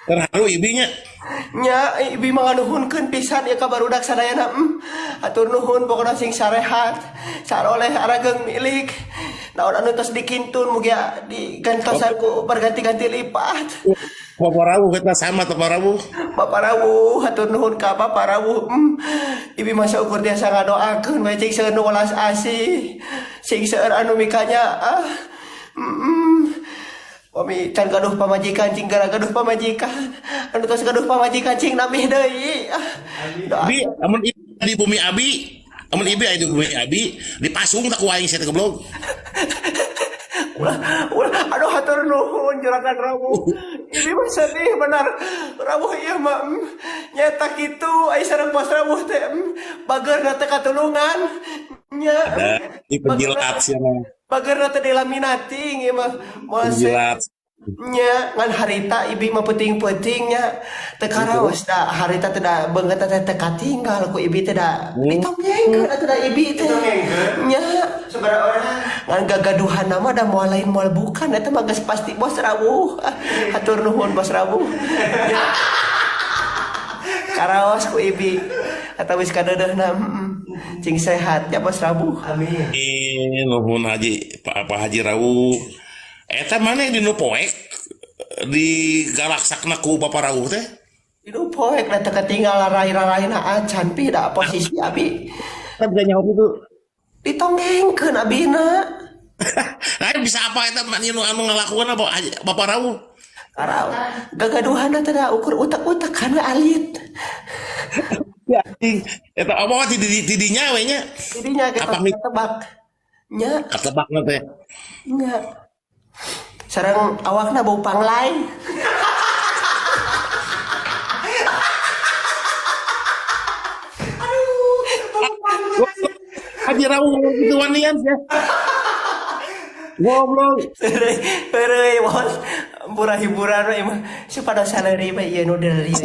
Terharu ibinya. Nya ibi mah nganuhunkeun pisan ieu ka barudak sadayana. Hatur nuhun pokona sing sarehat, saroleh arageung milik. Naon anu tos dikintun mugia digantosan ku berganti-ganti lipat. Bapak Rawuh kita sama Bapak Rawuh. Bapak Rawuh hatur nuhun ka Bapak Rawuh. Ibi mah saukur tiasa ngadoakeun we cing seueur nu welas asih. Sing seueur anu mikanya ah. Pami can gaduh pamajikan cing gara gaduh pamajikan. Anu tos gaduh pamajikan cing nambih deui. Ah. Doa. Abi, amun ibi di bumi abi, amun ibi aya di bumi abi, dipasung tak ku aing sia teh goblok. Ulah, ulah, aduh hatur nuhun juragan Rawuh. Ibi mah sedih benar. Rawuh ieu mah nyaeta kitu ai sareng bos Rawuh teh bageurna teh katulungan. Nya. Ada di penjilat sia mah. Bageurna teh dilaminating ieu mah. Moal Penjilat. Nya ngan harita ibi mah peuting-peuting nya. Teu karaos da harita teh da beungeut teh teu katinggal ku ibi teh da ditonggengkeun atuh da ibi teh. Nya. Sabaraha orang? Ngan gagaduhanna mah da moal lain moal bukan eta mah geus pasti bos Rawuh. Hatur nuhun bos Rawuh. Nya. Karaos ku ibi atawa geus kadeudeuhna cing sehat nya bos Rawuh. Amin. Nuhun Haji Pak Haji Rawuh. Eta mana di nu poek di galaksakna ku Bapak Rawuh teh? Di nu poek da teu katinggal rai-raina acan pi da posisi abi. Eta bisa nyaho kitu. Ditonggengkeun abina. Lain bisa apa eta mah anu anu ngalakuan apa Bapak Rawuh? Karau gagaduhanna teh da ukur utek-utek kan we alit. Ya anjing. Eta apa ti di dinya we nya? Di dinya kita ketebak. Nya. Ketebakna teh. Nya. Sareng awakna bau panglai. Aduh, Haji Rawuh gitu wanian ya. Goblok. Heureuy bos. Ampura hiburan we mah. Supados saleuri mah ieu nu deui.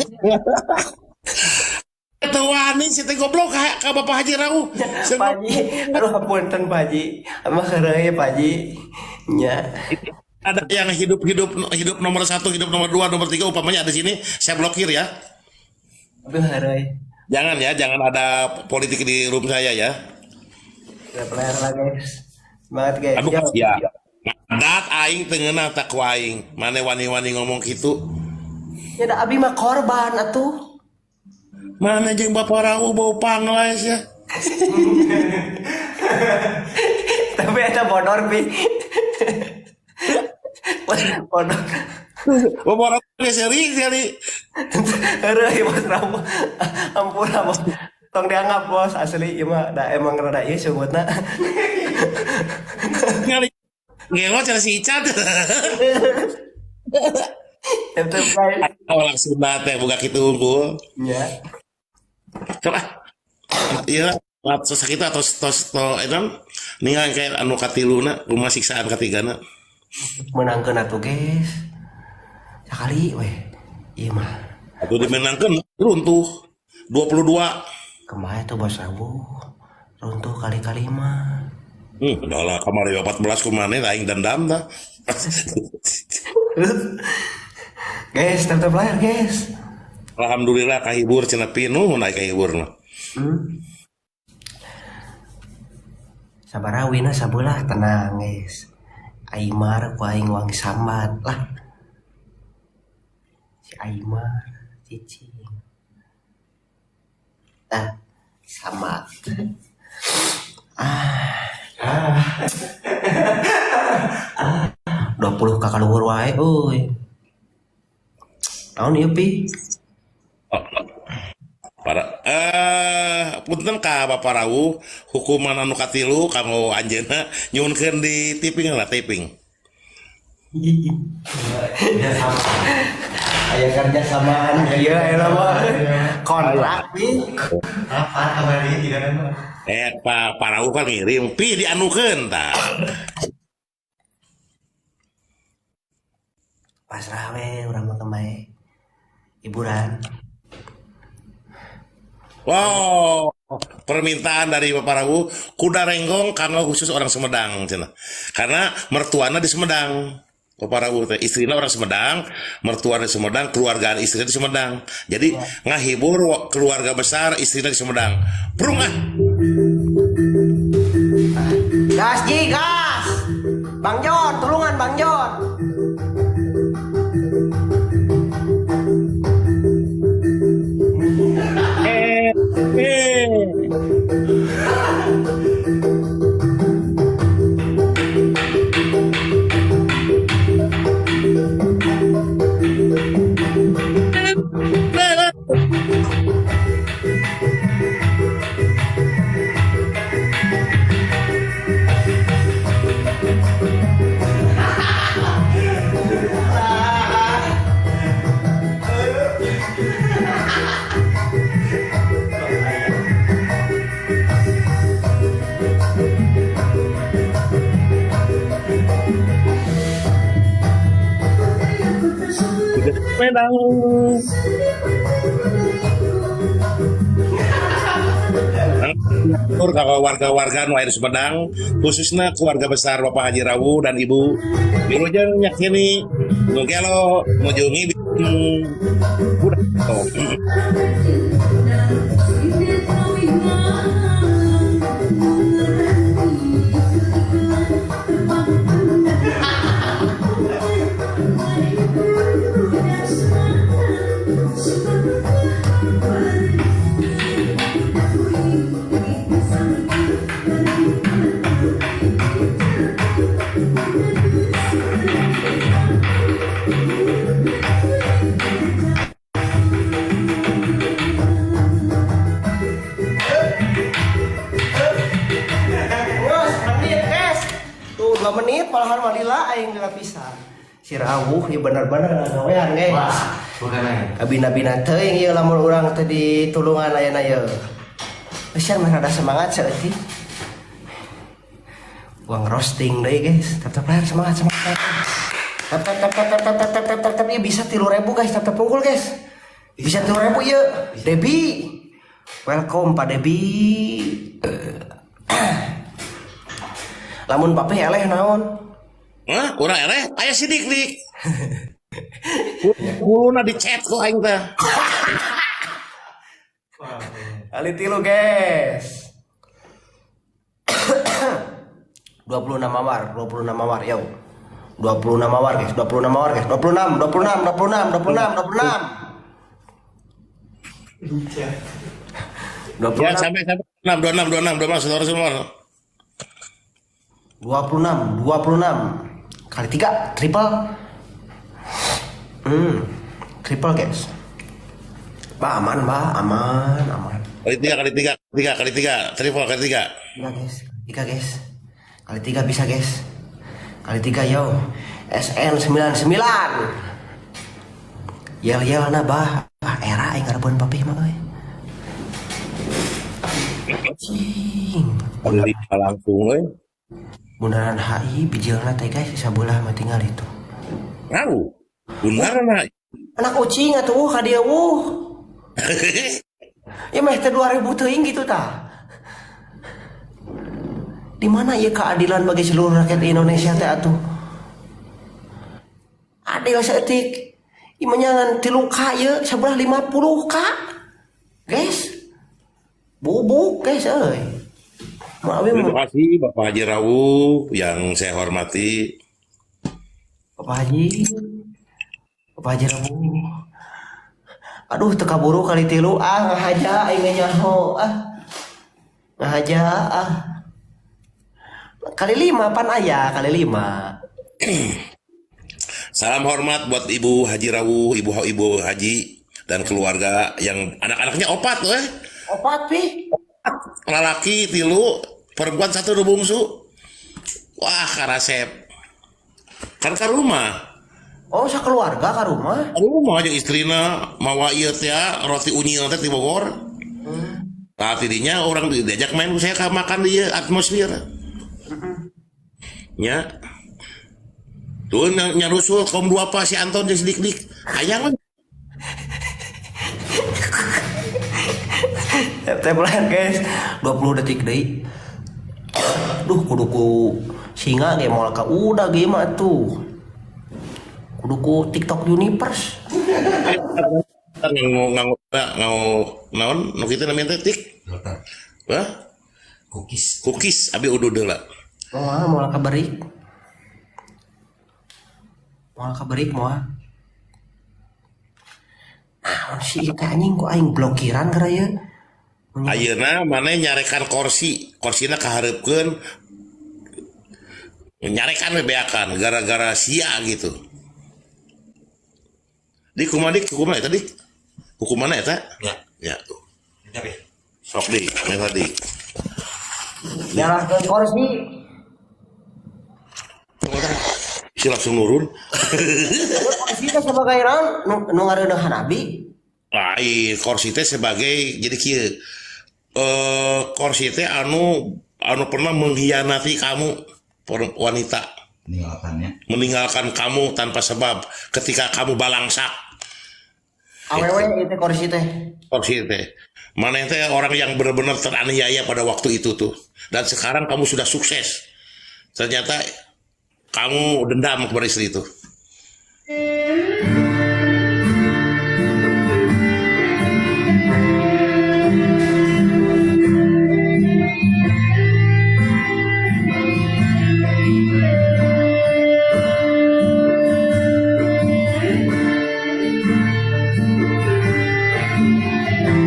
Teu wani si teh goblok ka Bapak Haji Rawuh. Pak Haji, aduh hapunten Pak Haji. Mah heureuy Pak Haji. Nya. Ada yang hidup-hidup hidup nomor 1, hidup nomor 2, nomor 3 umpamanya ada sini, saya blokir ya. Aduh heureuy. Jangan ya, jangan ada politik di room saya ya. Ya player lah guys. Semangat guys. Aduh, ya. Dat aing teu ngeunah tak ku aing. Mane wani-wani ngomong kitu. Ya da abi mah korban atuh. Mana jeung Bapak Rawuh bau panglais ya. Tapi eta bodor pi. Bodor. Bapak Rawuh seri seri. Heureuy Bos Rawuh. Ampura bos. Tong dianggap bos asli ieu mah da emang rada ieu sungutna. Ngali ngelo cara si Ican. Tetep guys. Orang Sunda teh boga kitu unggul. Nya. Coba. Iya, tos sakitu tos tos to eta ningal kayak anu katiluna rumah siksaan katigana. Menangkeun atuh guys. Sakali weh. Ieu mah. Atuh dimenangkeun runtuh 22. Kemarin tuh bos Rawuh runtuh kali-kali mah. Udah lah kamari 14 kumane aing dendam dah. Guys, tetap layar guys. Alhamdulillah kahibur cenah pinuh naik kahibur mah. Sabaraha wina sabelah tenang guys. Aimar ku aing wang sambat lah. Si Aimar cicing. Ah, sambat. Ah. Ah. 20 ka kaluhur wae euy. Naon ieu pi? Para punten ka Bapak Rawuh hukuman anu katilu kanggo anjeunna nyuhunkeun di tiping lah tiping. Kerja sama. Aya kerja samaan ieu eta mah. Kontrak pi. Apa kamari tidak ada. Pak Rawuh kan ngirim pi dianukeun tah. Pasrah we urang mah kemae. Hiburan. Wow, permintaan dari Bapak Rawuh kuda renggong kanggo khusus orang Sumedang cenah. Karena mertuana di Sumedang. Bapak Rawuh teh istrina orang Sumedang, mertua di Sumedang, keluargaan istrina di Sumedang. Jadi ngahibur keluarga besar istrina di Sumedang. Prung ah. Gas Ji, gas. Bang Jon, tulungan Bang Jon. Sumedang. Tur kalau warga-warga nu aya di Sumedang, khususnya keluarga besar Bapak Haji Rawuh dan Ibu Wilujeng nyakini nu gelo ngunjungi budak. Menit malahan malila aing pisan. Si Rawuh ieu bener-bener ngagawean guys. Wah, bukan aing. Kabina-bina teuing ieu lamun urang teh ditulungan ayeuna ieu. Eusian mah rada semangat saeutik. Uang roasting deui guys. Tap-tap layar semangat semangat. Tap tap tap tap tap tap tap tap tap ieu bisa 3.000 guys, tap tap unggul guys. Bisa 3.000 ieu. Debi. Welcome Pak Debi. Lamun papi eleh naon? Hah, urang eleh aya si Dik-dik. Kuluna dicet ku aing teh. Kali 3 guys. 26 mawar, 26 mawar, yo. 26 mawar guys, 26 mawar guys, 26, 26, 26, 26, 26. 26. Ya, sampai 6, 26, 26, 26, saudara semua. 26, 26 kali 3 triple. Triple guys. Bah aman, bah aman, aman. Kali 3, kali 3, 3 kali 3, triple kali 3. 3 guys, 3 guys. Kali 3 bisa guys. Kali 3 yo. SN 99. Yel-yel na bah. Ah era aing ngarebeun papih mah euy. Cing. Kali 5 langsung euy. Bundaran HI bijilna teh guys sabelah mah tinggal itu. Tahu. Bundaran HI. Anak ucing atuh ka dieu wuh. Ya meh teh 2000 teuing gitu tah. Di mana ieu keadilan bagi seluruh rakyat Indonesia teh atuh? Adil saeutik. Ieu mah nyangan 3K ieu sabelah 50K. Guys. Bubuk guys euy. Terima kasih Bapak Haji Rawuh yang saya hormati. Bapak Haji, Bapak Haji Rawuh. Aduh, teu kaburu kali 3 ah ngahaja aing nyaho ah. Ngahaja ah. Kali 5 pan aya, kali 5. Salam hormat buat Ibu Haji Rawuh, Ibu Haji dan keluarga yang anak-anaknya opat euy. Opat pi. Lalaki 3, perempuan 1 nu bungsu. Wah, karasep. Kan ka rumah. Oh, sakeluarga ka rumah? Ka rumah jeung istrina mawa ieu teh roti unyil teh di Bogor. Nah, tidinya orang diajak main saya ka makan di atmosfer. Nya. Tuh nyarusul kaum dua apa si Anton jeung si Dik-dik. Hayang. Tap layar guys, 20 detik deui. Duh, kudu ku singa ge moal ka udah ge mah tuh. Kudu ku TikTok Universe. Nganggo nganggo nganggo naon nu kitu namanya teh tik. Hah? Cookies. Cookies abi udud heula. Moal moal kaberik. Moal kaberik moal. Naon sih ieu teh anjing ku aing blokiran gara ieu. Ayeuna maneh nyarekan kursi, korsina kahareupkeun nyarekan we beakan gara-gara sia gitu. Di kumaha dik hukuman eta dik? Hukumanna eta? Ya. Ya tuh. Tapi Sok dik, meta dik. Nyalahkeun kursi. Si langsung nurun. Kursi teh sebagai naon nu ngareuneuhan abi. Lain kursi teh sebagai jadi kieu. Kursi teh anu anu pernah mengkhianati kamu wanita, meninggalkannya. Meninggalkan kamu tanpa sebab ketika kamu balangsak. Awewe ieu teh kursi teh. Kursi teh. Mana teh orang yang benar-benar teraniaya pada waktu itu tuh. Dan sekarang kamu sudah sukses. Ternyata kamu dendam kepada istri itu.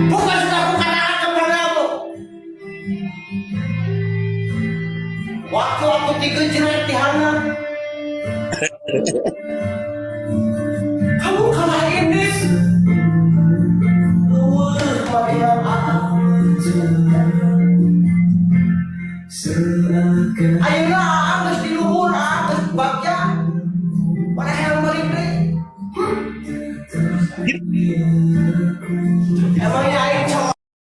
Bukan sudah kukatakan kepadamu. Waktu aku digejrek di handap. Kamu kalah ini. Eueuh, kematian Aa. Ayeuna Aa geus di luhur, Aa geus bagja. Mana hayang balik deui? Emangnya aing